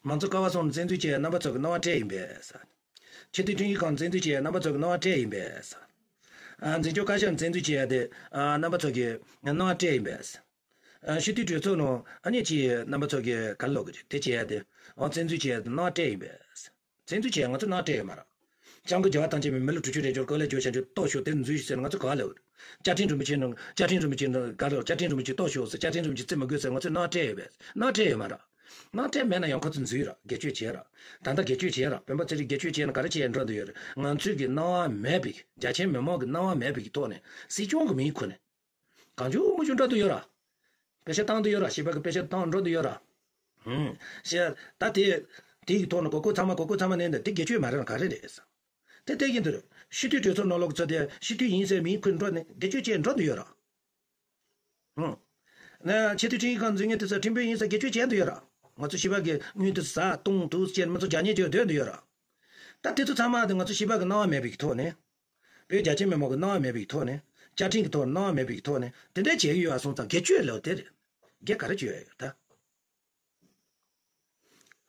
མང་གཙོ་ཀ་བ་གསུམ་བཙན་འཛུལ་བྱས་རྣམ་པ་ཚོ་གི་སྣང་བ་སྤྲད་ཡིན་པས་ཟེར། ཆེས་མཐོའི་ཁྲིམས་ཞིབ་ཁང་བཙན་འཛུལ་བྱས་རྣམ་པ་ཚོ་གི་སྣང་བ་སྤྲད་ཡིན་པས་ཟེར། ཨ། འཛིན་སྐྱོང་བཀའ་ཤག་བཙན་འཛུལ་བྱས་ཏེ། ཨ། རྣམ་པ་ཚོ་གི་སྣང་བ་སྤྲད་ཡིན་པས། ཨ། སྤྱི་འཐུས་གྲོས་ཚོགས་ནང་ཨ་ནི་ཅིག་རྣམ་པ་ཚོ་གི་ག་རེ་ལབ་དགོས་རེད། དེ་བྱས་ཏེ། ཨ། བཙན་འཛུལ་བྱས་ཏེ་སྣང་བ་སྤྲད་ཡིན་པས། བཙན་འཛུལ་བྱས་ང་ཚོ་སྣང་བ་སྤྲད་ཡོད་མ་རེད། སྐྱབས་མགོན་རྒྱལ་བ་ཐམས་ཅད་མའི་མི་ལུས་དྲུང་ཆེ་རིམ་བྱོན་ཀོ་ལེ་ཇོ་ཤན་ཅིག་གཏོར་ཤོག་དེ་འཛུལ་ཞུགས་ཟེར་ང་ཚོ་ག་པར་ལབ་རེད། བཅའ་ཁྲིམས་རིན་པོ་ཆེ་ནང་། བཅའ་ཁྲིམས་རིན་པོ་ཆེ་ནང་ག་རེ་ལབ། བཅའ་ཁྲིམས་རིན་པོ་ཆེ་གཏོར་ཤོག་ཟེར། བཅའ་ཁྲིམས་རིན་པོ་ཆེ་རྩིས་མ་དགོས་ཟེར་ང་ཚོས་སྣང་བ་སྤྲད་ཡོད་པས། སྣང་བ་སྤྲད་ཡོད་མ་རེད། སྣང་བ་སྤྲད་མེད་ན་ཡང་ཁོ་ཚོ་འཛུལ་ར། སྒེར་གཅོད་བྱས་ར། ད་ལྟ་སྒེར་གཅོད་བྱས་ར། སྤེན་པ་ཚེ་རིང་སྒེར་གཅོད་བྱས་ན་ག་རེ་བྱས་འགྲོ་འདོད་ཡོད་རེད། ང་ཚོའི་གི་སྣང་བ་མེད་པའི། རྒྱ་ཆེའི་མི་མང་གི་སྣང་བ་མེད་པའི་གི་ཐོག་ནས་སྲིད་སྐྱོང་གི་མིང་ཁུར་ནས། གང་བྱུང་མང་བྱུང་འགྲོ་འདོད་ཡོད་ར། པེ་ཤ་བཏང་འདོད་ཡོད་ར། ཤི་བག་གི་པེ་ཤ་བཏང་འགྲོ་འདོད་ཡོད་ར། ཧུམ། ཤེས། ད་དེ། དེ་གི་ཐོག་ནས་གོ་སྐབས་ཚང་མ་གོ་སྐབས་ཚང་མ་ནས་འདི་དེ་སྒེར་གཅོད་མ་རེད་ན་ག་རེ་རེད་ཟེར། དེ་བལྟས་ཀྱིན་འདུག་སྤྱི་འཐུས་གྲོས་ཚོགས་ནང་ལོགས་ཚོ་དེ་སྤྱི་འཐུས་ཡིན་ཟེར་མིང་ཁུར་འགྲོ་ནས་སྒེར་གཅོད་བྱས་འགྲོ་འདོད་ཡོད་ར། ཧུམ། ན་ཆེས་མཐོའི་ཁྲིམས་ཞིབ་ཁང་འཛུལ་མཁན་དེ་ཚོ་ཁྲིམས་དཔོན་ཡིན་ཟེར་སྒེར་གཅོད་བྱས་འདོད་ཡོད་ར། ང་ཚོ་ཤི་བག་གི་དངུལ་དེ་ཟ་བཏུང་འདུག་ཟེར་ང་ཚོ་རྒྱ་ཉེས་བྱས་སྡོད་འདོད་ཡོད་ར། ད་དེ་ཚོ་ཚང་མ་དེ་ང་ཚོ་ཤི་བག་གི་སྣང་བ་མེད་པའི་ཐོག་ནས། བོད་རྒྱ་ཆེ་མི་མང་གི་སྣང་བ་མེད་པའི་ཐོག་ནས། བཅའ་ཁྲིམས་ཀྱི་ཐོག་སྣང་བ་མེད་པའི་ཐོག་ནས་དེ་འདྲ་བྱེད་ཀྱི་ཡོད་པ་སོང་ཙང་སྒེར་གཅོད་ལབ་དེ་རེད། སྒེར་ག་རེ་གཅོད་ཡ་ཡོད་ད།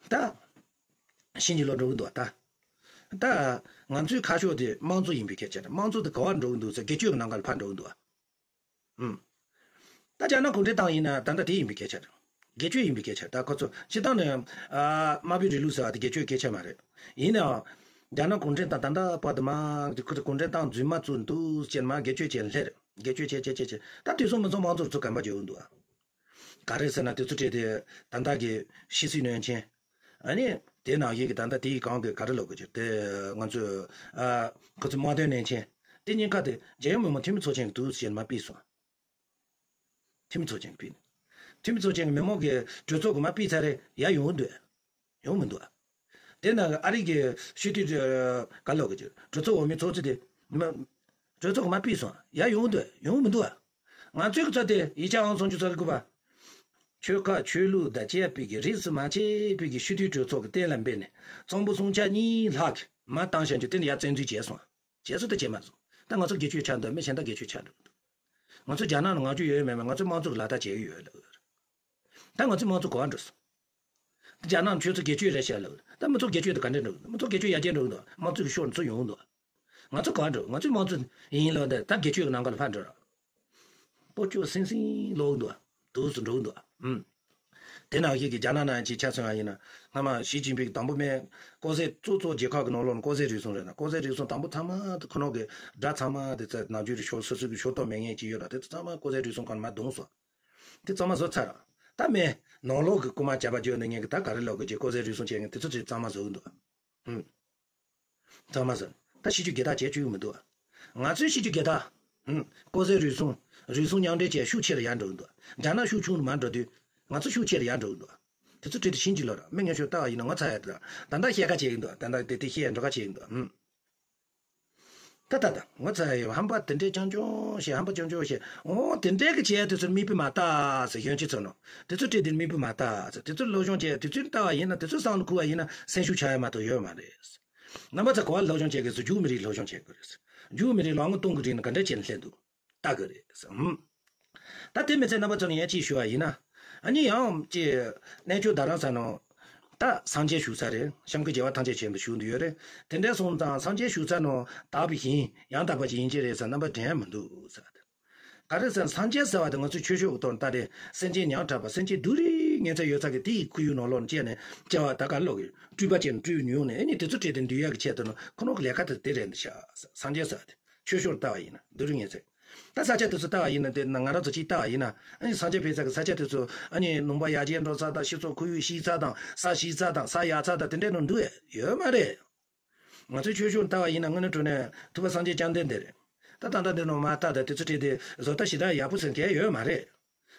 ད། ཕྱིན་ཅི་ལོག་འགྲོ་གི་འདུག་ད། ད། ང་ཚོའི་ཁ་ཕྱོགས་དེ་དམངས་གཙོ་ཡིན་པའི་སྐད་ཆ་རེད། དམངས་གཙོ་དེ་ག་པར་འགྲོ་གི་འདུག་ཟེར་སྒེར་གཅོད་ཀྱི་ནང་ཁ་ལ་ཕར་འགྲོ་གི་འདུག་ཨ། ཨུམ། ད་རྒྱ་ནག་གུང་ཁྲན་ཏང་ཡིན་ན་ད་ལྟ་དེ་ཡིན་པའི་སྐད་ཆ་རེད། སྒེར་གཅོད་ཡིན་པའི་སྐད་ཆ་རེད། ད་ཁོ་ཚོ་སྤྱིར་བཏང་ནས། ཨ། དམར་པོའི་རིང་ལུགས་ཟེར་བ་དེ་སྒེར་གཅོད་སྐད་ཆ་མ་རེད། ཡིན་ནའང་། རྒྱ་ནག་གུང་ཁྲན་ཏང་ད་ལྟ་བར་དུ་མ་ཁོ་ཚོ་གུང་ཁྲན་ཏང་རྫུན་མ་བཙུགས་འདུག་ཅེས་མ་སྒེར་གཅོད་བྱས་ལྷེར། སྒེར་གཅོད་བྱས་བྱས་བྱས་བྱས་ད་དུས་སང་མི་ཚང་མང་ཚོགས་ཚོ་གམ་པ་རྒྱག་གི་འདུག་ཨ། ག་རེ་ཟེར་ན་དེ་ཚོ་སྤྲད་དེ་ད་ལྟ་གི་ཕྱི་སྲིད་བློན་ཆེན། ཨ་ནི། དེ་ནང་བཞིན་གྱི་ད་ལྟ་དེའི་གང་གི་ག་རེ་ལབ་དགོས་ཀྱི་དེ་ང་ཚོས། ཨ། ཁོ་ཚོའི་དམག་དོན་བློན་ཆེན། དེ་གཉིས་ཀ་དེ་རྒྱལ་ཡོངས་མི་དམངས་འཐུས་མི་ཚོགས་ཆེན་གྱི་འདུག་ཟེར་མ་ཕུད་སོང་། འཐུས་མི་ཚོགས་ཆེན་གྱི་ཕུད། འཐུས་མི་ཚོགས་ཆེན་གྱི་མི་མང་གི་གྲོས་ཚོགས་ཀྱི་མ་ཕུད་ཚར་རེད་ཡ་ཡོང་འདོད། ཡོང་མི་འདུག་ཨ། དེ་ན་ཨ་རི་གི་སྤྱི་འཐུས་ག་ལབ་དགོས་ཀྱི་གྲོས་ཚོགས་འོག་མའི་ཚོགས་གཙོ་དེ། མ། གྲོས་ཚོགས་ཀྱི་མ་ཕུད་སོང་ཡ་ཡོང་འདོད་ཡོང་མི་འདུག་ཨ། ང་ཚོའི་གི་ཚོགས་དེ་ཡིག་ཆ་ཨང་སུམ་ཅུ་སོ་དགུ་པ། ཆོལ་ཁ་ཆོས་ལུགས་དང་བཅས་པའི་གི་རིས་སུ་མ་ཆད་པའི་གི་སྤྱི་འཐུས་གྲོས་ཚོགས་ཀྱི་གཏན་ལ་འབེབས་ནས་གཙང་པོ་སུམ་ཆ་གཉིས་ལྷག་གི་མ་བཏང་བཞག་རྒྱུ་དེ་ནི་ཡར་བཙན་འཛུལ་བྱས་སོང་། བྱས་སོང་དང་བྱས་མ་སོང་། ད་ང་ཚོ་སྒེར་གཅོད་ཆགས་འདུག་མི་གཞན་དག་སྒེར་གཅོད་ཆགས་འདུག་ང་ཚོ་རྒྱ་ནག་ནང་ང་ཚོ་ཡོད་མེད་མ་ང་ཚོའི་དམངས་གཙོ་གི་ལག་བསྟར་བྱེད་ཀྱི་ཡོད་ལབ། ད་ང་ཚོའི་དམངས་གཙོ་ག་པར་འགྲོ་སོང་། རྒྱ་ནག་ཁྱོད་ཚོ་སྒེར་གཅོད་རེད་ཤག་ལབ། ད་མི་ཚོ་སྒེར་གཅོད་དེ་ག་འདྲ་འགྲོ་གི་འདུག་མི་ཚོ་སྒེར་གཅོད་ཡར་རྒྱས་འགྲོ་གི་འདུག་དམངས་གཙོ་གི་ཕྱོགས་ནས་ཚུར་ཡོང་གི་འདུག་ང་ཚོ་ག་པར་འགྲོ། ང་ཚོའི་དམངས་གཙོ་ཡིན་ལབ་དེ་ད་སྒེར་གཅོད་ཀྱི་ནང་ཁ་ལ་ཕར་འགྲོ་ར། སྤོ་སྐྱོ་སིང་སིང་ལོག་འདུག་དུས་སུ་འགྲོ་འདུག་ཨུམ། དེ་ནང་བཞིན་གྱི་རྒྱ་ནག་ནང་ཅིག་ཆ་མཚོན་པ་ཡིན་ན། སྔ་མ་ཞི་ཅིན་ཕིང་དང་པོ་མེད་ལྐོག་ཟ་གཙོ་གཙོ་རྒྱལ་ཁབ་ཀྱི་ནང་ལོགས་ནས་ལྐོག་ཟ་རུལ་སུངས་རེད་ན། ལྐོག་ཟ་རུལ་སུངས་དང་པོ་ཚང་མ་དེ་ཁོ་རང་གི་དགྲ་ཚང་མ་དེ་ཚོ་ནམ་རྒྱུན་གྱི་ཕྱོགས་སོ་སོ་གི་ཕྱོགས་གཏོགས་མེད་མཁན་ཅིག་ཡོད་ར། དེ་ཚོ་ཚང་མ་ལྐོག་ཟ་རུལ་སུངས་ཁང་ནས་མར་བརྡུངས་སོང་། དེ་ཚང་མ་བཟོ་ཚར་ར། ད་མེད་ནང་ལོགས་ཀྱི་རྐུ་མ་བྱ་བ་བརྗོད་ནས་ངན་གི་ད་ག་རེ་ལབ་དགོས་ཀྱི་ལྐོག་ཟ་རུལ་སུངས་བྱེད་མཁན་དེ་ཚོ་ཚང་མ་བཟོ་གི་འདུག་ཨུམ། ཚང་མ་ཟེར། ད་ཤི་རྒྱུ་རྒྱལ་དར་བྱས་བཅུག་གི་མི་འདུག་ང་ཚོའི་ཤི་རྒྱུ་རྒྱལ་དར། ཧུམ། ལྐོག་ཟ་རུལ་སུངས། རུལ་སུངས་མཉམ་འབྲེལ་བྱས་ཤུགས་ཆེ་རུ་ཡར་འགྲོ་གི་འདུག་རྒྱ་ནག་ཤུགས་ཆུང་རུ་མར་འགྲོ་དུས། ང་ཚོ་ཤུགས་ཆེ་རུ་ཡར་འགྲོ་གི་འདུག་དེ་ཚོ་བྲིས་ཏེ་ཤིན་ཅི་ལོ་ར་མི་ངན་ཤོས་ལྟ་བ་ཡིན་ན་ངོ་ཚ་ཡ་དེ་ད་ལྟ་བཤད་ཁ་བྱེད་ཀྱི་འདུག་ད་ལྟ་དེ་དེ་བཤད་འགྲོ་ཁ་བྱེད་ཀྱི་འདུག་ཧུམ། ད་ད་ད་ངོ་ཚ་ཡ་ཡོད་ཧམ་པ་དེ་འདྲས་རྐྱང་རྐྱང་བཤད་ཧམ་པ་རྐྱང་རྐྱང་བཤད་འོ་དེ་འདྲས་ཀྱི་བྱས་དེ་ཚོ་མིག་དཔེ་མ་ལྟ་ཟེར་གཞོན་སྐྱེས་ཚོ་ནོ། དེ་ཚོ་བྲིས་ཏེ་མིག་དཔེ་མ་ལྟ་ཟེར་དེ་ཚོ་སློབ་སྦྱོང་བྱས་དེ་ཚོ་ལྟ་བ་ཡིན་ན་དེ་ཚོ་བསམ་བློ་འཁོར་བ་ཡིན་ན་སེམས་ཤུགས་ཆག་ཡ་མ་གཏོགས་ཡོད་མ་རེད། རྣམ་པ་ཚོ་ག་པར་སློབ་སྦྱོང་བྱེད་དགོས་སུ་རྒྱུ་མི་རིགས་སློབ་སྦྱོང་བྱེད་དགོས་རེད། རྒྱུ་མི་རིགས་ལོ་ངོ་སྟོང་གི་རིང་ལ་ག་འདྲ་བྱས་ནས་སླེབས་འདུག་ལྟ་དགོས་རེད་ཟེར། ཧུམ། ད་དེ་མི་ཚད་རྣམ་པ་ཚོ་ལ་ཡང་ཅིག་ཞུ་བ་ཡིན་ན། ཨ་ནི་ཡང་ཅིག་གནས་མཆོག་རྡ་རམ་ས་ནང་ད་སངས་རྒྱས་བཞུགས་ས་རེད། སྐྱབས་མགོན་རྒྱལ་བ་ཐམས་ཅད་མཁྱེན་པ་བཞུགས་འདུག་ཡོད་རེད། དེ་འདྲ་སོང་ཙང་སངས་རྒྱས་བཞུགས་ས་ནང་དག་པའི་ཞིང་ཡང་དག་པ་ཅིག་ཡིན་གྱི་རེད་ཟེར་རྣམ་པ་དྲན་མི་འདུག་ཟེར། ག་རེ་ཟེར་ན་སངས་རྒྱས་ཟེར་བ་དེ་ང་ཚོའི་ཆོས་ཕྱོགས་ཀྱི་ཐོག་ནས་ལྟ་རེད། སེམས་ཅན་ཉམ་ཐག་པ་སེམས་ཅན་སྡུག་རུས་ངན་ཚད་ཡོད་ས་གི་དེ་ཡི་ཁོར་ཡུག་ནང་ལོགས་ནས་སྐྱེ་ནས་སྐྱེ་བ་ད་ག་ལོག་གི་སྤྲུལ་པ་ཅན་སྤྲུལ་མྱོང་ནས་ཨ་ནི་དེ་ཚོ་བྲིས་ཏེ་འདུལ་ཡག་གི་ཆེད་དུ་ནི་ཁོ་རང་གི་ལས་ཀ་དེ་དེ་རེད་འདི་ཤག་སངས་རྒྱས་ཟེར་བ་དེ་ཆོས་ཕྱོགས་ལྟ་བ་ཡིན་ན་སྡུག་རུས་ངན་ཚད། ད་ས་ཆ་དེ་ཚོ་ལྟ་བ་ཡིན་ན་དེ་ན་ང་རང་ཚོ་གཅིག་ལྟ་བ་ཡིན་ན་ཨ་ནི་སངས་རྒྱས་ཕེབས་ས་གི་ས་ཆ་དེ་ཚོ་ཨ་ནི་ལུང་པ་ཡར་རྒྱས་འགྲོ་ས་དང་སྤྱི་ཚོགས་ཁོར་ཡུག་ཞིག་ས་དང་ས་ཞིག་ས་དང་ས་ཡག་ས་དང་དེ་འདྲས་ནང་འདུག་ཡོད་མ་རེད། ང་ཚོའི་ཆོས་ཕྱོགས་ལྟ་བ་ཡིན་ན་དངོས་གནས་དྲང་གནས་ཐུབ་པ་སངས་རྒྱས་བཅོམ་ལྡན་འདས་རེད། ད་ད་ལྟ་འདི་ནང་མ་ལྟ་ད་དེ་ཚོ་བྲིས་ཏེ་བཟོ་ལྟ་ཞེ་དྲག་ཡག་པོ་ཟེར་མཁན་ཡོད་མ་རེད།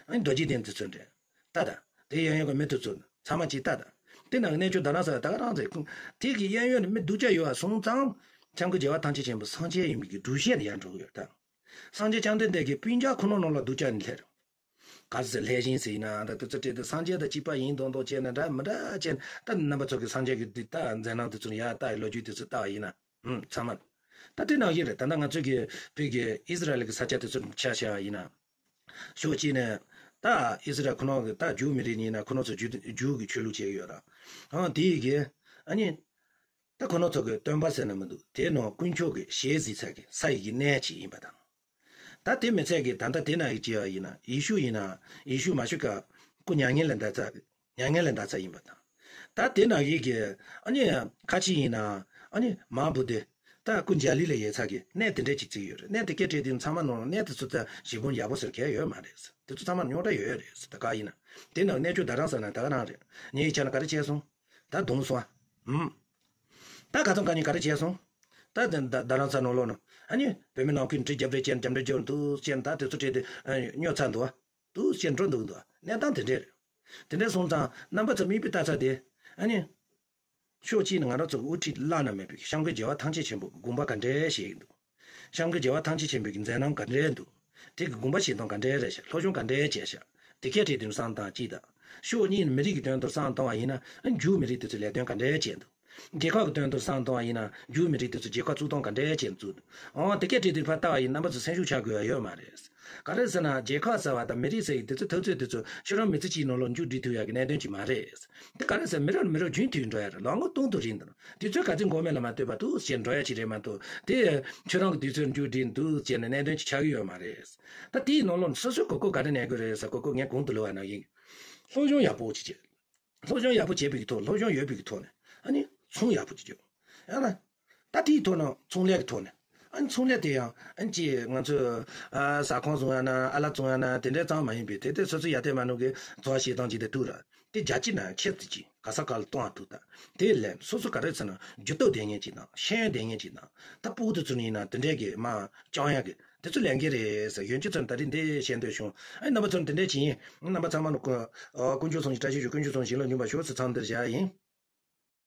ཨ་ནི་རྡོ་རྗེ་གདན་དེ་ཚོ་འདྲ། ད་ད་དེ་ཡང་ཡང་གི་མི་དེ་ཚོ་ཚང་མ་གཅིག་ལྟ་ད། དེ་ནང་གནས་མཆོག་རྡ་རམ་ས་ལ་ད་ག་རང་རེད། དེ་གི་གཡས་གཡོན་ནས་མི་སྡུག་ཅག་ཡོད་པ་སོང་ཙང་། སྐྱབས་མགོན་རྒྱལ་བ་ཐམས་ཅད་མཁྱེན་པ་སངས་རྒྱས་ཡིན་པའི་གི་སྒྲུབ་བྱེད་ལ་ཡར་འགྲོ་གི་ཡོད་ད། སངས་རྒྱས་བཅོམ་ལྡན་འདས་ཀྱི་སྤུན་ཀྱག་ཁོ་ན་ནང་ལ་སྡུག་ཅག་ནི་སླེབས། ག་ཟེར་ལྷས་བྱིན་ཟེར་ཡིན་ན་ད་དེ་ཚོ་བྲིས་ཏེ་སངས་རྒྱས་དང་གཅིག་པ་ཡིན་མདོག་མདོག་བྱས་ན་འདྲ་མི་འདྲ་བྱས་ན་ད་རྣམ་པ་ཚོ་གི་སངས་རྒྱས་ཀྱི་འདི་ལྟ་མཛད་རྣམ་དེ་ཚོ་ཡར་ལྟ་ཡི་ལོ་རྒྱུས་དེ་ཚོ་ལྟ་བ་ཡིན་ན་ཧུམ་ཚང་མ། ད་དེ་ནང་བཞིན་རེད། ད་ལྟ་ང་ཚོ་གི་བོད་ཀྱི་ཨི་སི་ར་ཨེལ་གྱི་ས་ཆ་དེ་ཚོ་ཆ་བཞག་པ་ཡིན་ན། ཕྱོགས་གཅིག་ནས་ད་ཨི་སི་ར་ཨེལ་ཁོ་ན་གི་ད་ཇུའུ་མི་རིགས་ཡིན་ན་ཁོ་ན་ཚོ་ཇུའུ་ཇུའུ་གི་ཆོས་ལུགས་བྱེད་ཀྱི་ཡོད་ར། ཨང་དེ་ཡི་གི་ཨ་ནི། ད་ཁོ་ན་ཚོ་གི་སྟོན་པ་ཟེར་ན་མི་འདུག་དེ་ནང་དཀོན་མཆོག་གི་ཞལ་གཟིགས་ས་གི་ས་ཡི་གི་གནས་ཅིག་ཡིན་པ་དང་། ད་དེ་མི་ཚད་གི་ད་ལྟ་དེ་ན་ཡི་ཅི་ཡ་ཡིན་ན་ཡེ་ཤུ་ཡིན་ན་ཡེ་ཤུ་མ་ཤི་ཀ་སྐུ་མྱ་ངན་ལས་འདས་ཚར་གི་མྱ་ངན་ལས་འདས་ཚར་ཡིན་པ་དང་། ད་དེ་ན་ཡི་གི་ཨ་ནི་ཁ་ཆེ་ཡིན་ན་ཨ་ནི་མ་བུ་དེ་ད་སྐུ་འཇའ་ལུས་ལ་ཡོད་ཚར་གི་གནས་དེ་འདྲས་ཅིག་བརྩིགས་ཡོད་རེད། གནས་དེ་སྐད་བྲིས་དུས་ཚང་མ་ནང་གནས་དེ་ཚོ་ད་ཞེ་བོ་ཡག་པོ་ཟེར་མཁན་ཡོད་མ་རེད། དེ་ཚོ་ཚང་མ་རྙོག་དྲ་ཡོད་རེད་ད་ག་ཡིན་ན། དེ་ན་གནས་མཆོག་རྡ་རམ་ས་ལ་ད་ག་རང་རེད། ངའི་ཆ་ན་ག་རེ་བྱས་སོང་། ད་གདོང་སོང་ཨ། ཨུམ། ད་ག་ཚོད་ག་ནས་ག་རེ་བྱས་སོང་། ད་དེ་ད་རྡ་རམ་ས་ནང་ལོགས་ན་ཨ་ནི་བོད་མི་ནང་ཁུལ་འཁྲུག་རྒྱབ་རེས་བྱས་ནས་རྒྱབ་འདྲེ་རྒྱབ་འདུག་བྱས་ནས་ད་དེ་ཚོ་བྲིས་ཏེ་སྨྱོ་ཚར་འདུག་ཨ། འདུག་བྱས་འགྲོ་འདུག་འདུག་གནས་སྟངས་དེ་འདྲས་རེད། དེ་འདྲས་སོང་ཙང་རྣམ་པ་ཚོ་མིག་དཔེ་ལྟ་ཚར་ཏེ་ཨ་ནི། ཕྱོགས་གཅིག་ནས་ང་རང་ཚོ་གི་དབུ་ཁྲིད་བླ་ན་མེད་པའི་སྐྱབས་མགོན་རྒྱལ་བ་ཐམས་ཅད་མཁྱེན་པའི་དགོངས་པ་ག་འདྲས་བཞེས་ཀྱི་འདུག་སྐྱབས་མགོན་རྒྱལ་བ་ཐམས་ཅད་མཁྱེན་པའི་མཛད་རྣམ་ག་འདྲས་འདུག་དེ་གི་དགོངས་པ་བཞེས་སྟངས་ག་འདྲས་རེད་ཤག་སློབ་སྦྱོང་ག་འདྲས་བྱས་ཤག་དེ་གས་བྲིས་དུས་བསམ་སྟངས་གཅིག་དང་། ཕྱོགས་གཉིས་ནས་མི་རིགས་ཀྱི་དོན་དུ་བསམ་བཏང་བ་ཡིན་ན་ཨ་འཇུ་མི་རིགས་དེ་ཚོའི་ལས་དོན་ག་འདྲས་བྱས་འདུག་རྒྱལ་ཁབ་ཀྱི་དོན་དུ་བསམ་བཏང་བ་ཡིན་ན་འཇུ་མི་རིགས་དེ་ཚོ་རྒྱལ་ཁབ་བཙུགས་སྟངས་ག་འདྲས་བྱས་བཙུགས་འདུག་འོ་དེ་གས་བྲིས་དུས་ཕར་ལྟ་བ་ཡིན་རྣམ་པ་ཚོ་སེམས་ཤུགས་ཆག་དགོས་ཡ་ཡོད་མ་རེད། ག་རེ་ཟེར་ན་རྒྱལ་ཁབ་ཟེར་བ་དང་མི་རིགས་ཟེར་ཡི་དེ་ཚོ་འཐབ་རྩོད་དེ་ཚོ་ཁྱོད་རང་མི་ཚེ་གཅིག་ནང་ལ་མཇུག་སྒྲིལ་ཐུབ་ཡག་གི་གནད་དོན་ཅིག་མ་རེད། དེ་ག་རེ་ཟེར་མི་རབས་མི་རབས་རྒྱུན་མཐུད་འགྲོ་ཡ་རེད། ལོ་ངོ་སྟོང་དུ་རིང་དུ་དུས་ཚོད་ག་ཚོད་འགོར་མེད་ལ་མ་ལྟོས་པ་འདུག་ཅེས་འགྲོ་ཡ་ཅིག་རེད་མ་གཏོགས་དེ་ཁྱོད་རང་གི་དུས་ཚོད་མཇུག་སྒྲིལ་འདུག་ཅེས་ནས་གནད་དོན་ཅིག་ཆགས་ཀྱི་ཡོད་མ་རེད། ད་དེའི་ནང་ལོགས་ནས་སོ་སོའི་གོ་སྐབས་ག་རེ་གནས་དགོས་རེད་ཟེར་གོ་སྐབས་ངས་གོང་དུ་ལབ་པ་ནང་བཞིན་སློབ་སྦྱོང་ཡག་པོ་ཅིག་བྱེད། སློབ་སྦྱོང་ཡག་པོ་བྱས་པའི་གི་ཐོག་སློབ་སྦྱོང་ཡོད་པའི་གི་ཐོག་ནས་ཨ་ནི་ཚོང་ཡག་པོ་ཅིག་རྒྱག་ཡང་ན། ད་དེའི་ཐོག་ནས་ཚོང་ལས་ཀྱི་ཐོག་ནས་ཨ་ནི་ཚོང་ལས་དེ་ཡང་ཨ་ནི་ཅིག་ང་ཚོས་ཨ་ཟ་ཁང་བཙུགས་ཡང་ན་ཨ་ལ་བཙུགས་ཡང་ན་དེ་འདྲའི་ཙམ་མ་ཡིན་པའི་དེ་དེ་སོ་སོའི་ཡ་དེ་མ་ནུ་གི་འཚོ་བ་བྱེད་སྟངས་ཅིག་དེ་ཐུག་ར་དེ་རྒྱ་ཆེ་ན་ཁྱེད་ཚོ་ཅིག་ག་ས་ག་ལ་གཏོང་ཡ་ཐུག་ད་དེ་ལས་སོ་སོ་ག་རེ་ཟེར་ན་ཇུས་གཏོགས་ལྡན་ངེས་ཅིག་དང་ཤེས་ཡོན་ལྡན་ངེས་ཅིག་དང་ད་ཕྲུ་གུ་དེ་ཚོ་ནི་ཡིན་ན་དེ་འདྲའི་གི་མ་སྐྱོང་ཡ་གི་དེ་ཚོ་ལས་འགན་རེད་ཟེར་ཡོན་ཅི་ཚོ་ད་རེས་འདི་བཤད་འདོད་བྱུང་ཨ་ནི་རྣམ་པ་ཚོ་འདི་འདྲའི་ཅིག་ཡིན་རྣམ་པ་ཚང་མ་ནུ་ཀུན་ཀུན་སྤྱོད་ཚོང་ཞིག་བཀྲ་ཤིས་ཞུ་ཀུན་སྤྱོད་ཚོང་ཞིག་ལ་ཉུང་བ་ཞུ་ཟེར་ཚང་འདིར་བཞག་ཡིན།